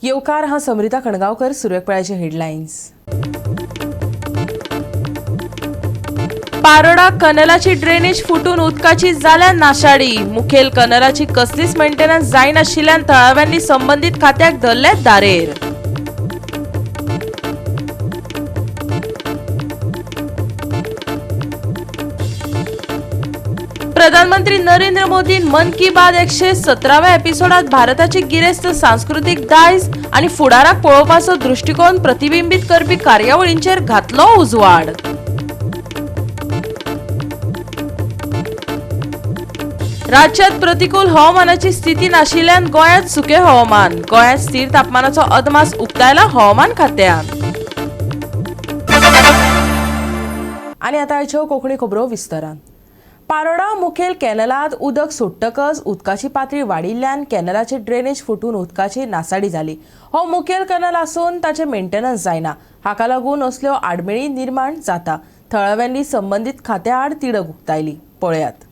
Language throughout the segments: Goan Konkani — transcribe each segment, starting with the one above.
येवकार. हांव समरिता खणगांवकर. सुरवेक पळयाचे हेडलायन्स. पारोडा कनलाची ड्रेनेज फुटून उदकाची जाल्या नाशाडी. मुखेल कनलाची कसलीच मेंटेनन्स जायनाशिल्ल्यान थळाव्यांनी संबंदीत खात्याक धरले दारेर. प्रधानमंत्री नरेंद्र मोदीन मन की बात 117व्या एपिसोडात भारताची गिरेस्त सांस्कृतीक दायज आनी फुडाराक पळोवपाचो दृश्टिकोन प्रतिबिंबीत करपी कार्यावळींचेर घातलो उजवाड. राज्यात प्रतिकूल हवामानाची स्थिती नाशिल्ल्यान गोंयांत सुकें हवामान. गोंयांत स्थिर तापमानाचो अदमास उक्तायला हवामान खात्यान. आनी आतां आयच्यो कोंकणी खबरो विस्तारान. पारोडा मुखेल कॅनलांत उदक सोडटकच उदकाची पातळी वाडिल्ल्यान कॅनलाची ड्रेनेज फुटून उदकाची नासाडी जाली. हो मुखेल कॅनल आसून ताचें मेंटेनन्स जायना. हाका लागून असल्यो आडमेळी निर्माण जाता. थळाव्यांनी संबंदीत खात्या आड तिडक उक्तायली. पळयात.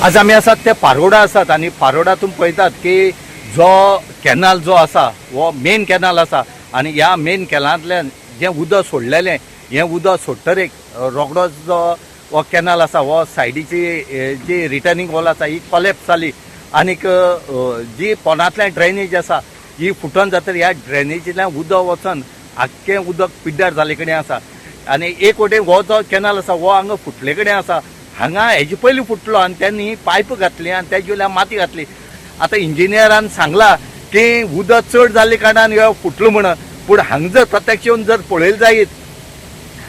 आज आमी आसात ते पारोडा आसात आनी पारोडा तुमी पळयतात की जो कॅनल जो आसा हो मेन कॅनल आसा आनी ह्या मेन कॅनलांतल्यान जें उदक सोडलेलें, हें उदक सोडटरेक रोखडोच जो हो कॅनल आसा हो सायडीची जी रिटर्निंग वॉल आसा ही कॉलेप्स जाली आनीक जी पोंदांतल्यान ड्रेनेज आसा ही फुटून जातरी ह्या ड्रेनेजींतल्यान उदक वचून आख्खें उदक पिड्ड्यार जाल्ले कडेन आसा. आनी एक वटेन हो जो कॅनल आसा हो हांगा फुटले कडेन आसा. हांगा हेजे पयलीं फुटलो आनी त्यांनी पायप घातली आनी तेजे वयल्यान माती घातली. आतां इंजिनियरान सांगलां की उदक चड जाल्ले कारणान ह्यो फुटलो म्हणून, पूण हांगा जर प्रत्यक्ष येवन जर पळयलें जायत,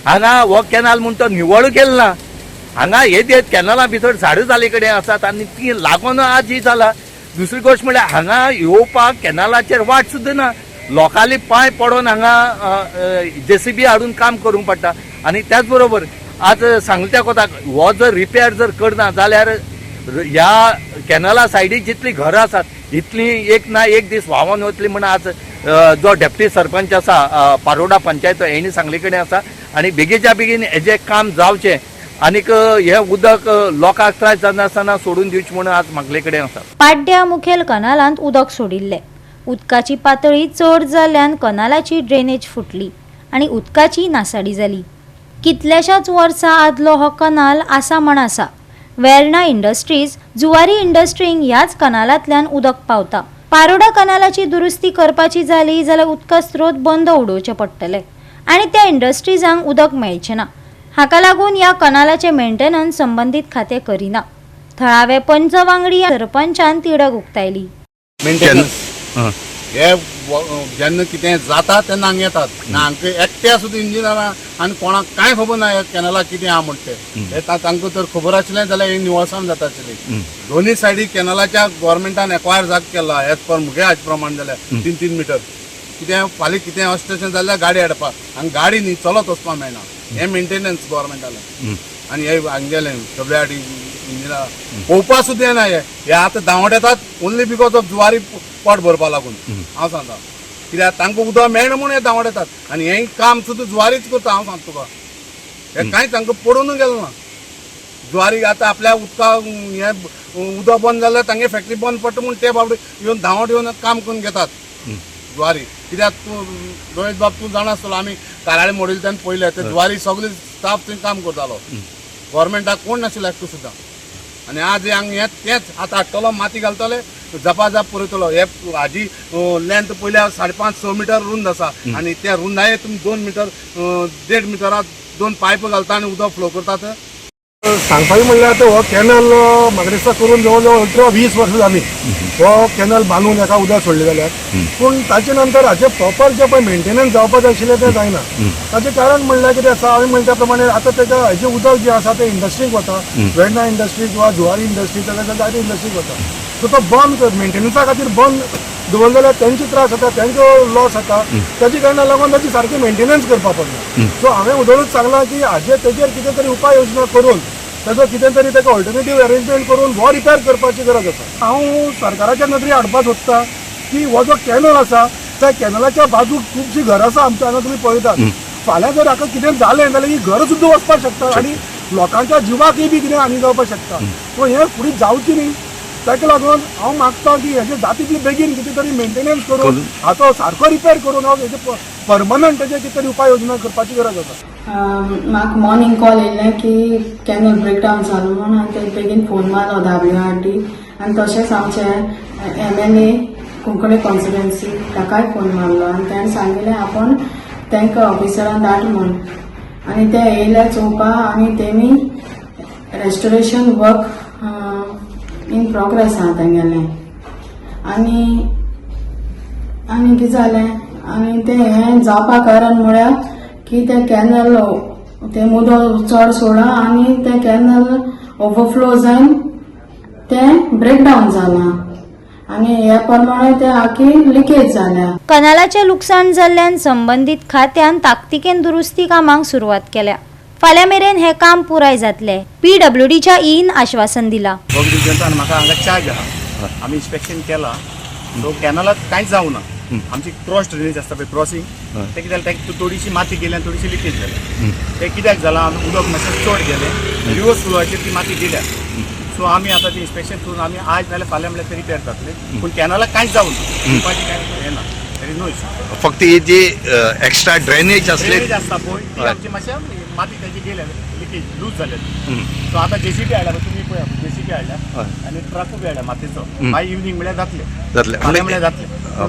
हांगा हो कॅनल म्हूण तो निवळ केलो ना. हांगा हे जे कॅनला भितर झाडां जाल्ले कडेन आसात आनी ती लागून आज ही जाला. दुसरी गोश्ट म्हणल्यार हांगा येवपाक कॅनलाचेर वाट सुद्दां ना. लोकांले पांय पडोन हांगा जेसीबी हाडून काम करूंक पडटा. आनी त्याच बरोबर आज सांगता त्या कोताक हो जर रिपेर जर करना जाल्यार ह्या कॅनला सायडीक जितलीं घरां आसात इतलीं एक ना एक दीस व्हांवोन वतली म्हण आज जो डेप्टी सरपंच आसा पारोडा पंचायत हेणी सांगले कडेन आसा. आनी बेगीच्या बेगीन हेजें काम जावचें आनीक हें उदक लोकांक त्रास जानासतना सोडून दिवचें म्हणून आज मागले कडेन आसा. पाड्ड्या मुखेल कनालांत उदक सोडिल्लें. उदकाची पातळी चड जाल्ल्यान कनालाची ड्रेनेज फुटली आनी उदकाची नासाडी जाली. कितल्याशाच वर्सां आदलो हो कनाल आसा म्हण आसा. वेर्णा इंडस्ट्रीज, जुवारी इंडस्ट्रींक ह्याच कनालांतल्यान उदक पावता. पारोडा कनालाची दुरुस्ती करपाची जाली जाल्यार उदका स्रोत बंद उडोवचे पडटले आनी त्या इंडस्ट्रीजांक उदक मेळचें ना. हाका लागून ह्या कनालाचें मेंटेनन्स संबंदीत खातें करिना. थळावे पंच वांगडी सरपंचान तिडक उक्तायली. मेंटेनन्स हे जेन्ना कितें जाता तेन्ना हांगा येतात ना. हांकां एकट्या सुद्दां इंजिनियरां आनी कोणाक कांय खबर ना ह्या कॅनलाक कितें आहा म्हण तें. हे तांकां तर खबर आशिल्लें जाल्यार ही निवळसाण जाता आशिल्ली. दोनूय सायडी कॅनलाच्या गोवोरमेंटान एक्वायर जाग केला एज पर मुगे हाजे प्रमाण जाल्यार 3-3 मिटर. कितें फाल्यां कितें अशें तशें जाल्यार गाडी हाडपाक हांगा गाडी न्ही चलत वचपाक मेळना. हें मेंटेनन्स गोवोरमेंटालें आनी हे हांगेलें डब्ल्यू आर डी इंजिनियर पळोवपा सुद्दां येना. हे हे आतां धांवट येतात ओन्ली because of Zuari पोट भरपा लागून. हांव सांगता कित्याक तांकां उदक मेळना म्हूण हे धांवट येतात आनी हें काम सुद्दां जुवारीच करता. हांव सांगता तुका हें कांय तांकां पडून गेलें ना. जुवारी आतां आपल्या उदका हें उदक बंद जाल्यार तांगे फॅक्टरी बंद पडटा म्हूण ते बाबडे येवन धांवट येवन काम करून घेतात जुवारी. कित्याक तूं रोहित बाब तूं जाणा आसतलो, आमी काराळे मोडिल्ले तेन्ना पयलें ते जुवारी सगळे स्टाफ थंय काम करतालो. गोवोरमेंटाक कोण नाशिल्लो एकटो सुद्दां. आनी आज हांगा हें तेंच आतां हाडटलो माती घालतले जपाजप पुरयतलो. हे हाजी लेंथ पयल्या 5.5-6 मिटर रुंद आसा आनी त्या रुंदाये तुमी 2 मिटर 1.5 मिटराक 2 पायप घालता आनी उदक फ्लो करतात. सांगपाचें म्हणल्यार आतां हो कॅनल म्हाका दिसता करून जवळ जवळ 18-20 वर्सां जालीं हो कॅनल बांदून एका उदक सोडलें जाल्यार. पूण ताचे नंतर हाचें प्रॉपर जें पळय मेंटेनन्स जावपाक जाय आशिल्लें तें जायना. ताचें कारण म्हणल्यार कितें आसा, हांवें म्हणटा त्या प्रमाणे आतां तेच्या हाजें उदक जें आसा तें इंडस्ट्रीक वता, वेर्णा इंडस्ट्री किंवा जुवारी इंडस्ट्री जाल्यार जायते इंडस्ट्रीक वता. सो तो बंद मेंटेनन्सा खातीर बंद दवरलो जाल्यार तेंचे त्रास जाता, तेंचो लॉस जाता. ताजे कारणाक लागून ताची सारकी मेंटेनन्स करपाक पडना. सो हांवें उदळूच सांगलां की हाजेर तेजेर कितें तरी उपाय योजना करून ताजो कितें तरी ताका ऑल्टरनेटीव अरेंजमेंट करून हो रिपेर करपाची गरज आसा. हांव सरकाराच्या नदरे हाडपाक सोदता की हो जो कॅनल आसा त्या कॅनलाच्या बाजूक खुबशीं घरां आसा आमच्या हांगा तुमी पळयतात. फाल्यां जर हाका कितें जालें जाल्यार ही घरां सुद्दां वचपाक शकता आनी लोकांच्या जिवाकय बी कितें हानी जावपाक शकता. सो हें फुडें जावचें न्ही. ताका लागून हांव मागता की हेजे जाता तितले बेगीन कितें तरी मेंटेनन्स करून हाचो सारको रिपेर करून हांव हेजे परमनंट हेजे कितें तरी उपाय योजना करपाची गरज आसा. म्हाका मॉर्निंग कॉल येयल्लें की कॅनल ब्रेकडावन जालो म्हूण हांवें ते बेगीन फोन मारलो डब्ल्यू आर डी आनी तशेंच आमचे MLA Konkani constituency ताकाय फोन मारलो आनी ताणें सांगिल्लें आपूण तांकां ऑफिसरान धाड म्हूण आनी ते येयले चोवपा आनी तेमी रेस्टोरेशन वर्क इन प्रोग्रेस आहा तेंगेलें. आनी आनी कितें जालें आनी तें हें जावपा कारण म्हळ्यार की तें कॅनल तें उदक चड सोडा आनी तें कॅनल ओवरफ्लो जावन तें ब्रेकडावन जालां आनी ह्या प्रमाणे तें आखी लिकेज जाल्या. कनालाचें लुकसाण जाल्ल्यान संबंदीत खात्यान ताकतिकेन दुरुस्ती कामांक सुरवात केल्या. फाल्यां मेरेन हें काम पुराय जातलें, पीडब्ल्यूडीच्या ईन आश्वासन दिलां. वर्क डिविजनचो आनी म्हाका हांगा चार्ज आहा. आमी इन्स्पेक्शन केलां, सो कॅनलात कांयच जावना. आमची क्रॉस ड्रेनेज आसता पळय, क्रॉसिंग, तें कितें जालें, ताका थोडीशी माती गेली आनी थोडीशी लिकेज जाली. तें कित्याक जालां, आमी उदक मातशें चड गेलें, रिवर्स फ्लोवाचेर ती माती गेल्या. सो आमी आतां ती इन्स्पेक्शन करून आमी आज नाल्यार फाल्यां म्हणल्यार ते रिपेर जातले, पूण कॅनलाक कांयच जावना, पिवपाची कांय हें ना, there is no issue. फक्त ही जी एक्स्ट्रा ड्रेनेज आसली, ड्रेनेज आसता पळय, ती आमची मातशें माती ताजी गेल्या, लिकेज लूज जाल्या. सो आतां जेसीबी हाडल्या पळय, तुमी पळया, जेसीबी हाडल्या आनी ट्रकूय बी हाडल्या मातयेचो. बाय इवनींग म्हळ्यार जातले. जातले. फाल्यां म्हळ्यार जातले.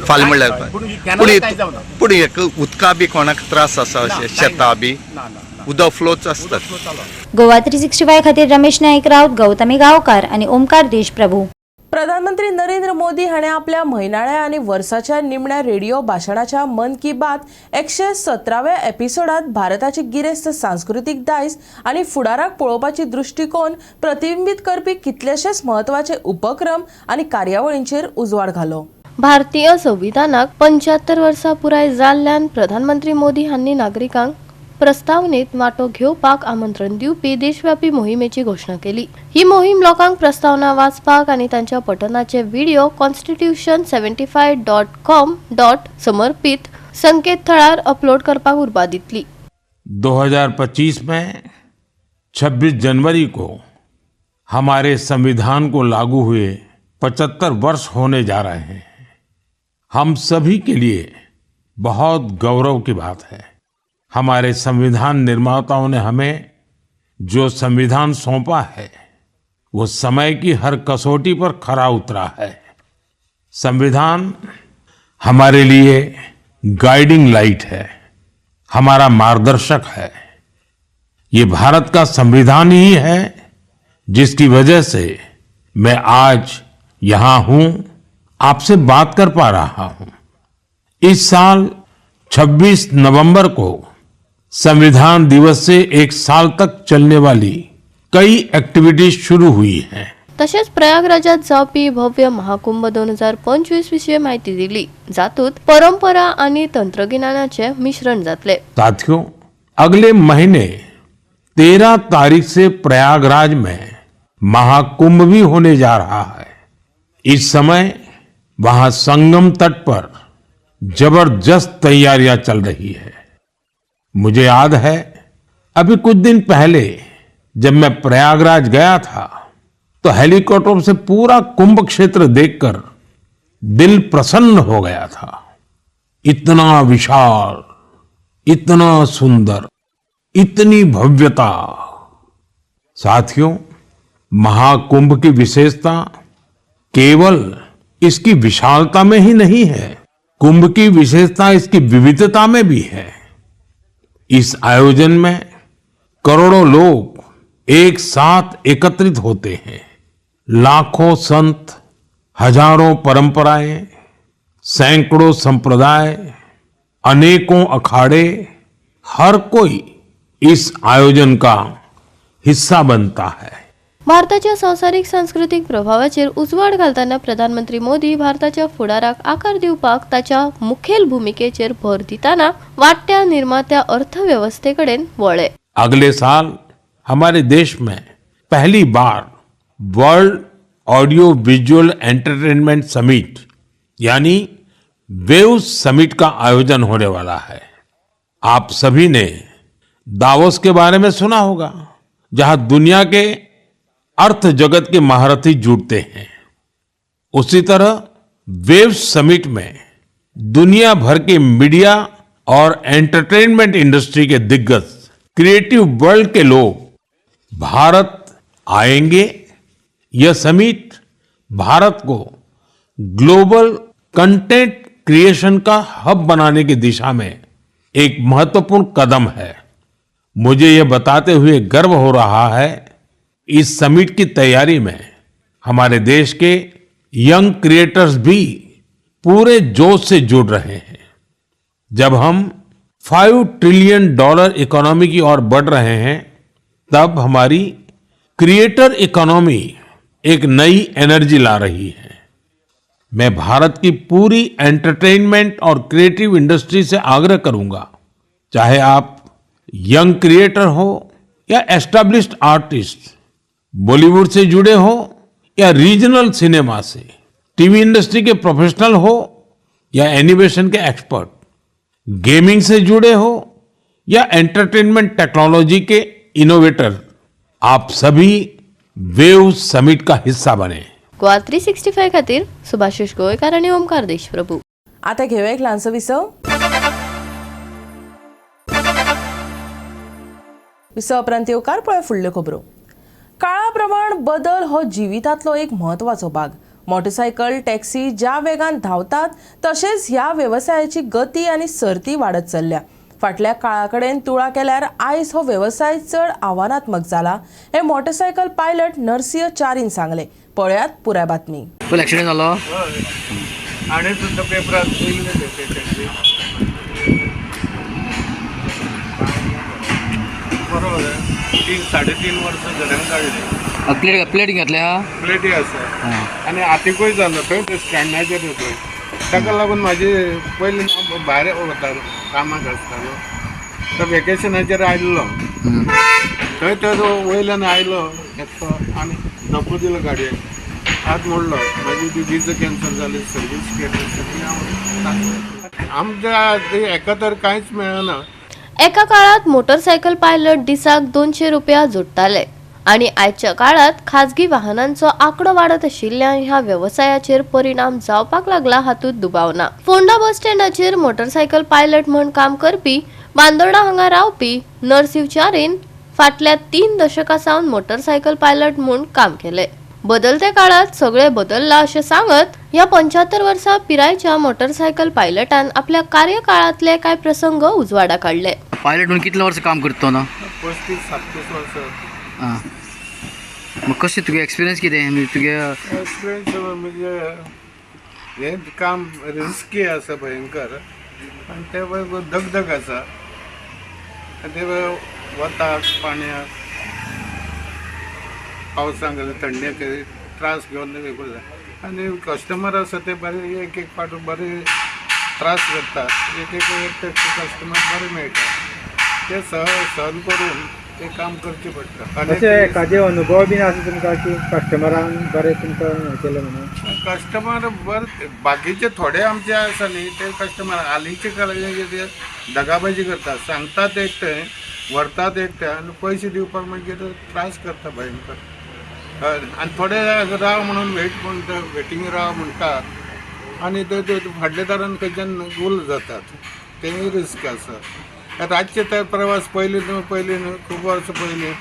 फाल्यां म्हणल्यार. पूण कॅनलाक कांय जावना. पूण हेका उदका बी कोणाक त्रास आसा ना, अशें कांय शेतां ना. बी? ना ना ना. उदक फ्लोच आसता. उदक फ्लो चालू आसा. गोवा 365 खातीर रमेश नाईक राऊत, गौतमी गांवकार आनी ओमकार देशप्रभू. प्रधानमंत्री नरेंद्र मोदी हाणें आपल्या म्हयनाळ्या आनी वर्साच्या निमण्या रेडिओ भाशणाच्या मन की बात 117व्या एपिसोडांत भारताची गिरेस्त सांस्कृतीक दायज आनी फुडाराक पळोवपाची दृश्टिकोन प्रतिबिंबीत करपी कितलेशेच म्हत्वाचे उपक्रम आनी कार्यावळींचेर उजवाड घालो. भारतीय संविधानाक 75 वर्सां पुराय जाल्ल्यान प्रधानमंत्री मोदी हांणी नागरिकांक प्रस्तावनेत वांटो घेवपाक आमंत्रण दिवपी देशव्यापी मोहिमेची घोशणा केली. ही मोहीम लोकांक प्रस्तावना वाचपाक आनी तांच्या पठनाचे व्हिडिओ constitution75.com dot समर्पीत संकेतथळार अपलोड करपाक उर्बा दितली. 2025 में 26 जनवरी को हमारे संविधान को लागू हुए 75 वर्ष होने जा रहे हैं. हम सभी के लिए बहुत गौरव की बात है. हमारे संविधान निर्माताओं ने हमें जो संविधान सौंपा है, वो समय की हर कसौटी पर खरा उतरा है. संविधान हमारे लिए गाइडिंग लाइट है, हमारा मार्गदर्शक है. ये भारत का संविधान ही है जिसकी वजह से मैं आज यहां हूं, आपसे बात कर पा रहा हूं. इस साल 26 नवंबर को संविधान दिवस से एक साल तक चलने वाली कई एक्टिविटीज शुरू हुई हैं. तशेंच प्रयागराजात जावपी भव्य महाकुंभ 2025 विशीं म्हायती दिली, जातूंत परंपरा आनी तंत्रगिन्यानाचें मिश्रण जातलें. साथियों, अगले महीने 13 तारीख से प्रयागराज में महाकुंभ भी होने जा रहा है. इस समय वहां संगम तट पर जबरदस्त तैयारियां चल रही है. मुझे याद है, अभी कुछ दिन पहले जब मैं प्रयागराज गया था तो हेलीकॉप्टर से पूरा कुंभ क्षेत्र देखकर दिल प्रसन्न हो गया था. इतना विशाल, इतना सुंदर, इतनी भव्यता. साथियों, महाकुंभ की विशेषता केवल इसकी विशालता में ही नहीं है. कुंभ की विशेषता इसकी विविधता में भी है. इस आयोजन में करोड़ों लोग एक साथ एकत्रित होते हैं. लाखों संत, हजारों परंपराएं, सैकड़ों संप्रदाय, अनेकों अखाड़े, हर कोई इस आयोजन का हिस्सा बनता है. भारताच्या संवसारीक सांस्कृतीक प्रभावाचेर उजवाड घालतना प्रधानमंत्री मोदी भारताच्या फुडाराक आकार दिवपाक ताच्या मुखेल भुमिकेचेर भर दितना वाडट्या निर्मात्या अर्थवेवस्थेकडेन वळ्ळे. अगले साल हमारे देश में पहली bar World Audio Visual Entertainment Summit यानी वेव समिट का आयोजन होने वाला है. आप सभी ने दावोस के बारे में सुना होगा, जहां दुनिया के अर्थ जगत के महारथी जुटते हैं. उसी तरह वेव समिट में दुनिया भर के मीडिया और एंटरटेनमेंट इंडस्ट्री के दिग्गज, क्रिएटिव वर्ल्ड के लोग भारत आएंगे। यह समिट भारत को ग्लोबल कंटेंट क्रिएशन का हब बनाने की दिशा में एक महत्वपूर्ण कदम है। मुझे यह बताते हुए गर्व हो रहा है, इस समिट की तैयारी में हमारे देश के यंग क्रिएटर्स भी पूरे जोश से जुड़ रहे हैं। जब हम $5 ट्रिलियन इकोनॉमी की ओर बढ़ रहे हैं, तब हमारी क्रिएटर इकोनॉमी एक नई एनर्जी ला रही है। मैं भारत की पूरी एंटरटेनमेंट और क्रिएटिव इंडस्ट्री से आग्रह करूंगा, चाहे आप यंग क्रिएटर हो या एस्टेब्लिश्ड आर्टिस्ट, बॉलीवुड से जुड़े हो या रीजनल सिनेमा से, टीवी इंडस्ट्री के प्रोफेशनल हो या एनिमेशन के एक्सपर्ट, गेमिंग से जुड़े हो या एंटरटेनमेंट टेक्नोलॉजी के इनोवेटर, आप सभी वेव समिट का हिस्सा बने। गोवा 365 खातीर सुभाषिश गोवेकार आनी ओमकार देशप्रभू। आता घेवया एक ल्हानसो विसव। विसव उपरांत येवकार। पळय फुडल्यो खबरो। काळा प्रमाण बदल हो जिवितांतलो एक म्हत्वाचो भाग। मोटरसायकल, टॅक्सी ज्या वेगान धांवतात, तशेंच ह्या वेवसायाची गती आनी सर्ती वाडत चल्ल्या। फाटल्या काळा कडेन तुळा केल्यार आयज हो वेवसाय चड आव्हानात्मक जाला, हें मोटरसायकल पायलट नरसिंह चारीन सांगलें। पळयात पुराय बातमी। फुल एक्सिडेंट जालो। आणि सुद्दां पेपरार येयल्ले ते। बरोबर, 3-3.5 वर्सां झड्यान काडली। प्लेट प्लेट घेतल्या। प्लेटी आसा आनी आतिकूय जालो थंय, ते स्टँडाचेर थंय। ताका लागून म्हाजी पयलीं हांव भायर वतालो, कामाक आसतालो, तो वेकेशनाचेर आयल्लो थंय, तो वयल्यान आयलो एकटो आनी धपको दिलो गाडयेक, हात मोडलो। मागीर ती विजा कॅन्सल जाली, सर्वीस केली सगळी। हांव आमच्या हेका तर कांयच मेळना। एका काळात मोटरसायकल पायलट दिसाक 200 रुपया जोडटाले आणि आयच्या काळात खाजगी वाहनांचो आंकडो वाडत आशिल्ल्यान ह्या वेवसायाचेर परिणाम जावपाक लागला, हातूंत दुबाव ना। फोंडा बस स्टँडाचेर मोटरसायकल पायलट म्हण काम करपी, बांदोडा हांगा रावपी नरसीव चारीन फाटल्या 3 दशकां सावन मोटरसायकल पायलट म्हूण काम केले। बदलत्या काळात सगळे बदलला अशें सांगत ह्या 75 वर्सां पिरायेच्या मोटरसायकल पायलटान आपल्या कार्यकाळांतले कांय प्रसंग उजवाडा काडले। पायलट म्हणून कितले वर्सां काम करता तो ना? 35-37 वर्सां। आं, मग कशें तुगे एक्सपिरियन्स कितें म्हणजे तुगे? एक्सपिरियन्स म्हणजे हें काम रिस्की आसा भयंकर आनी ते दगदग आसा आनी ते वताक, पाणयाक, पावसाक, थंडेक त्रास घेवन हें करता। आनी कस्टमर आसा ते बरे, एक एक फावट बरे त्रास करतात, एक एक कस्टमर बरे मेळटा। ते सहन करून ते काम करचें पडटा। आनी अशें एखादे अनुभव बीन आसा तुमकां की कस्टमरान बरें तुमकां हें केलें म्हणून? कस्टमर बर, बाकीचे थोडे आमचे आसा न्ही, ते कस्टमर हालींचे ते दगाबाजी करतात। सांगतात एक ते, व्हरतात एक ते आनी पयशे दिवपाक मागीर त्रास करता भयंकर। हय, आनी थोडे राव म्हणून, वेट म्हणटा, वेटींग राव म्हणटात आनी ते ते फाटल्या दारान खंयच्यान गुल जातात। तेंय रिस्क आसा। रातचे ते प्रवास पयलीं न्हू, पयलीं न्हू, खूब वर्सां पयलीं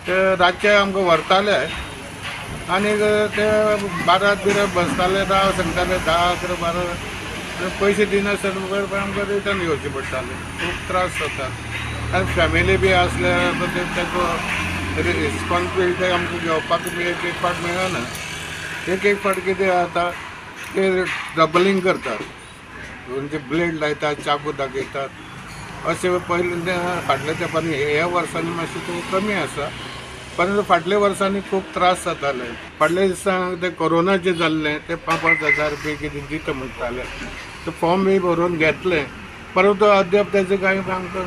ते रातचे आमकां व्हरताले आनी ते बारात बिरात बसताले, राव सांगताले 10, 11, 12, पयशे दिनासतना बरोबर आमकां रिटर्न येवचें पडटालें। खूब त्रास जाता आनी फॅमिली बी आसल्यार ते ताचो रिस्पॉन्सिबिलिटी आमकां घेवपाक बी एक एक फावट मेळना। एक एक फावट कितें जाता, ते डबलिंग करतात, म्हणजे ब्लेड लायतात, चाकू दाखयतात अशें। पयलीं फाटल्या तेंपानी, ह्या वर्सांनी मातशें ते कमी आसा, परंतु फाटल्या वर्सांनी खूब त्रास जाताले। फाटल्या दिसांक ते कोरोनाचें जाल्लें, ते 5-5 हजार रुपये कितें दिता म्हणटाले, ते फॉर्म बी भरून घेतले, परंतु अद्याप तेजें कांय आमकां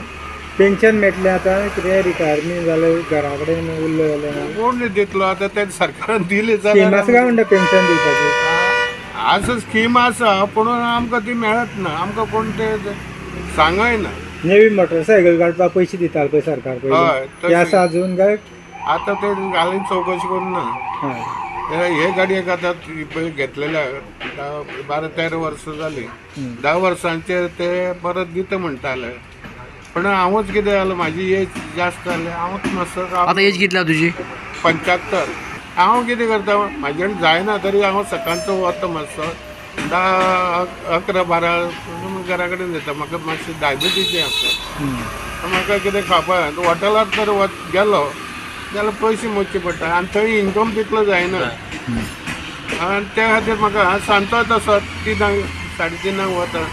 पेन्शन मेळटलें आतां कितें रिटायरमेंट जालें, घरा कडेन उरलो जाल्यार? कोण दितलो आतां? ते सरकारान दिली स्कीम आसा काय जाल्यार। म्हणटा पेन्शन दिवपाची? आसा, स्कीम आसा, पूण आमकां ती मेळत ना। आमकां कोण ते सांगय ना। नेवी मोटरसायकल काडपाक पयशे दिताले पळय सरकार हय, पयलीं, ते तशें. आसा अजून काय? आतां ते घालून चवकशी करून ना। हय। हे गाडयेक आतां पळय घेतलेल्या 12-13 वर्सां जालीं, 10 वर्सांचेर ते परत दिता म्हणटाले, पण हांवूच कितें जालें, म्हाजी एज जास्त जाली, हांवूच मातसो. आतां एज कितली तुजी? 75. हांव कितें करता, म्हाज्यान जायना तरी हांव सकाळचो वता मातसो 10, 11, 12 घरा कडेन येता. म्हाका मातशें डायबिटीजचें आसा, म्हाका कितें खावपाक हॉटेलार तर गेलो जाल्यार पयशे मोडचे पडटा आनी थंय इनकम तितलो जायना, आनी त्या खातीर म्हाका सांजचोच आसा 3, 3:30 वता,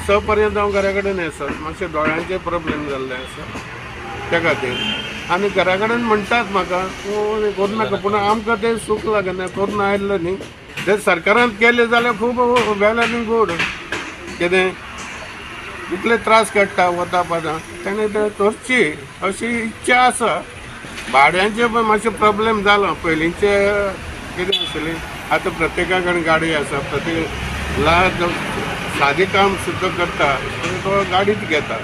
6 पर्यंत हांव घरा कडेन आसा. मातशें दोळ्यांचे प्रॉब्लेम जाल्ले आसा त्या खातीर, आनी घरा कडेन म्हणटात म्हाका तूं करूं नाका, पूण आमकां तें सूख लागना, करून आयलो न्ही. जर सरकारान केलें जाल्यार खूब वेल आनी गूड, कितें इतले त्रास काडटा वता पदा ताणें तें करची अशी इच्छा आसा. भाड्यांचे पण मातशें प्रॉब्लेम जालो, पयलींचे कितें आशिल्लें, आतां प्रत्येका कडेन गाडी आसा, प्रत्येक ल्हान सादें काम सुद्दां करता तो गाडीच घेता,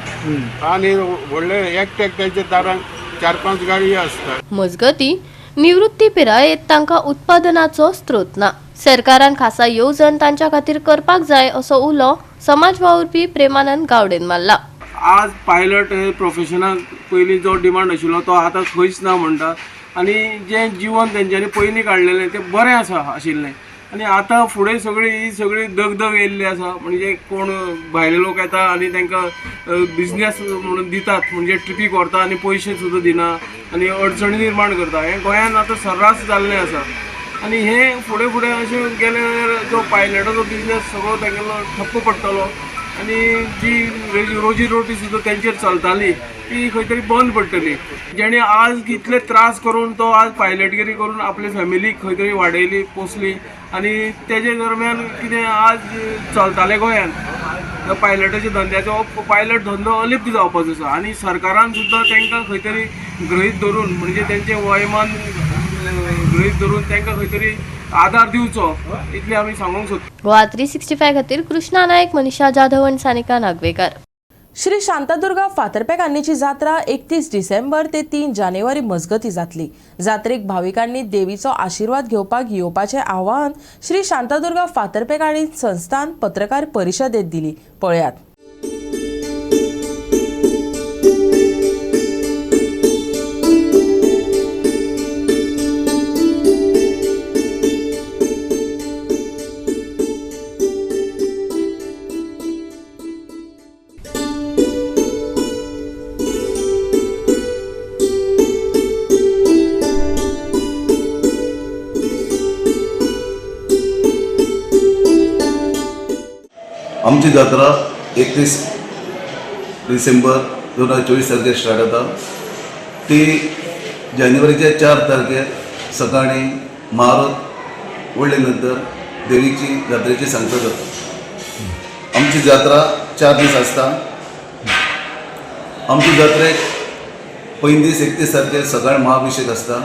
आनी व्हडले एकट्या एकट्याच्या दारांत 4-5 गाडी आसता. मजगती निवृत्ती पिरायेत तांकां उत्पादनाचो स्रोत ना. सरकारान खासा येवजण तांच्या खातीर करपाक जाय असो उलो समाज वावुरपी प्रेमानंद गावडेन मारला. आज पायलट हे प्रोफेशनाक पयलीं जो डिमांड आशिल्लो तो आतां खंयच ना म्हणटा, आनी जें जिवन तेंच्यांनी पयलीं काडलेलें तें बरें आसा आशिल्लें, आनी आतां फुडें सगळी ही सगळी दगदग येयल्ली आसा. म्हणजे कोण भायले लोक येता आनी तांकां बिजनेस म्हणून दितात, म्हणजे ट्रिपीक व्हरता आनी पयशे सुद्दां दिना आनी अडचणी निर्माण करता. हें गोंयांत आतां सर्रास जाल्लें आसा, आनी हें फुडें फुडें अशें गेलें जाल्यार जो पायलटाचो बिजनेस सगळो तांगेलो ठप्प पडटलो, आनी जी रोजी रोटी सुद्दां तेंचेर चलताली ती खंय तरी बंद पडटली. जेणे आज इतले त्रास करून तो आज पायलटगिरी करून आपले फॅमिलीक खंय तरी वाडयली पोसली, आनी तेजे दरम्यान कितें आज चलतालें गोंयांत पायलटाच्या धंद्याचो, पायलट धंदो अलिप्त जावपाचो आसा. आनी सरकारान सुद्दां तांकां खंय तरी गृहीत धरून, म्हणजे तेंचें वयमान गृहीत धरून तांकां खंय तरी आधार दिवचो, इतलें आमी सांगूंक सोदता. गोवा 365 खातीर कृष्णा नायक, मनीषा जाधव आनी सानिका नागवेकर. श्री शांतादुर्गा फातर्पेकान्नीची जात्रा 31 डिसेंबर ते 3 जानेवारी मजगती जातली. जात्रेक भाविकांनी देवीचो आशिर्वाद घेवपाक येवपाचें आवाहन श्री शांतादुर्गा फातर्पेकान्नी संस्थान पत्रकार परिशदेत दिली. पळयात. आमची जात्रा 31 डिसेंबर 2024 तारखेर स्टार्ट जाता. ती जानेवारीच्या 4 तारखेर सकाळी महारत ओडले नंतर देवीची जात्रेची सांगता जाता. आमची जात्रा 4 दीस आसता. आमची जात्रेक पयलीं दीस 31 तारखेर सकाळी महाअभिषेक आसता.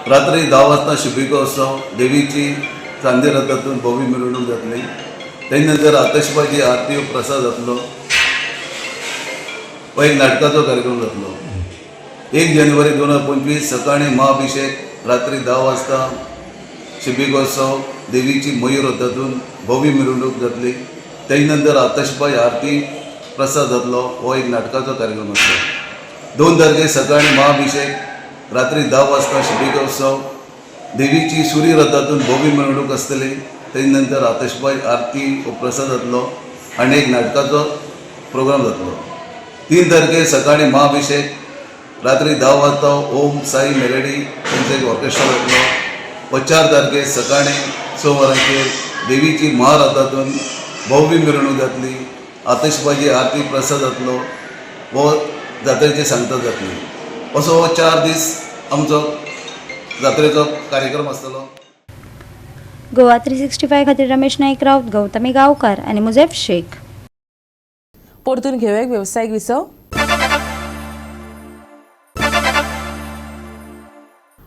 रात्री 10 वाजता शिबिकोत्सव, देवीची चांदी रथातून भव्य मिरवणूक जातली. तेजे नंतर आतशबाजी आरती प्रसाद जातलो, हो एक नाटकाचो कार्यक्रम जातलो. 1 जानेवारी 2025 सकाळी महाअभिषेक, रात्री 10 वाजता शिबिकोत्सव, देवीची मयूर रथातून भव्य मिरवणूक जातली. तेजे नंतर आतशबाजी आरती प्रसाद जातलो, हो एक नाटकाचो कार्यक्रम आसतलो. 2 तारखेर सकाळी महाअभिषेक, रात्री 10 वाजता शिबिकोत्सव, देवीची सूर्य रथातून भव्य मिरवणूक आसतली. तेजे नंतर आतशबाजी आरती हो प्रसाद जातलो आनी एक नाटकाचो प्रोग्राम जातलो. 3 तारखेर सकाळी महाअभिषेक, रात्री 10 वाजता ओम साई मेलडी तेंचो एक ऑर्केस्ट्रा जातलो. व 4 तारखेर सकाळी 6 वरांचेर देवीची महारथातून भव्य मिरवणूक जातली. आतशबाजी आरती प्रसाद जातलो, हो जात्रेची सांगता जातली. असो हो 4 दीस आमचो जात्रेचो कार्यक्रम आसतलो. गोवा 365 खातीर रमेश नाईक राऊत, गौतमी गांवकार आनी मुजेफ शेख. परतून घेवया एक वेवसायीक विसव.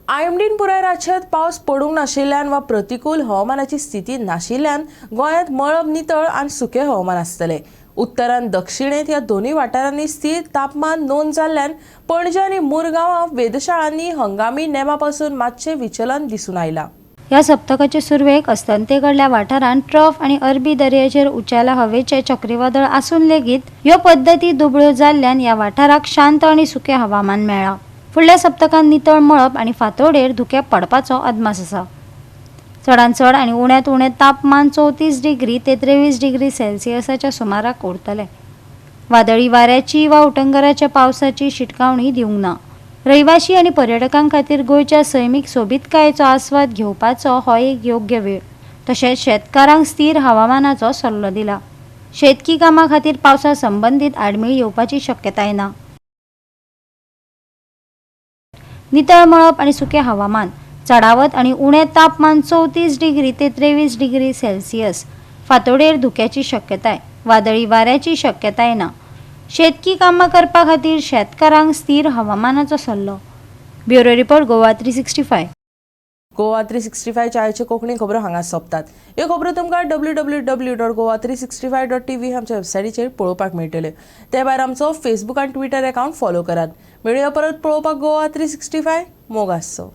आयएमडीन पुराय राज्यांत पावस पडूंक नाशिल्ल्यान वा प्रतिकूल हवामानाची स्थिती नाशिल्ल्यान गोंयांत मळब नितळ आनी सुकें हवामान आसतलें. उत्तर आनी दक्षिणेंत ह्या दोनूय वाठारांनी स्थिर तापमान नोंद जाल्ल्यान पणजे आनी मुरगांवां वेधशाळांनी हंगामी नेमा पासून मात्शें विचलन दिसून आयलां. ह्या सप्तकाचे सुरवेक अस्तंतेकडल्या वाठारांत ट्रफ आनी अरबी दर्याचेर उंचेल्या हवेचें चक्रीवादळ आसून लेगीत ह्यो पद्दती दुबळ्यो जाल्ल्यान ह्या वाठाराक शांत आनी सुकें हवामान मेळ्ळां. फुडल्या सप्तकांत नितळ मळब आनी फांतोडेर धुकें पडपाचो अदमास आसा. चडांत चड आनी उण्यांत उणें तापमान 34 डिग्री ते 23 डिग्री सेल्सियसाच्या सुमाराक उरतलें. वादळी वाऱ्याची वा उटंगराच्या पावसाची शिटकावणी दिवंक ना. रहिवाशी आनी पर्यटकां खातीर गोंयच्या सैमीक सोबीतकायेचो आस्वाद घेवपाचो हो एक योग्य वेळ. तशेंच शेतकारांक स्थिर हवामानाचो सल्लो दिला. शेतकी कामां खातीर पावसा संबंदीत आडमेळी येवपाची शक्यताय ना. नितळ मळब आनी सुकें हवामान, चडावत आनी उणें तापमान 34 डिग्री ते 23 डिग्री सेल्सियस, फांतोडेर धुक्याची शक्यताय, वादळी वाऱ्याची शक्यताय ना. शेतकी कामां करपा खातीर शेतकारांक स्थिर हवामानाचो सल्लो. Bureau report, Goa 365. Goa 365 आयच्यो कोंकणी खबरो हांगा सोंपतात. ह्यो खबरो तुमकां www.goa365.tv आमच्या वेबसायटीचेर पळोवपाक मेळटल्यो. ते भायर आमचो फेसबूक आनी ट्विटर अकावंट फॉलो करात. मेळुया परत पळोवपाक गोवा 365. मोग आसचो.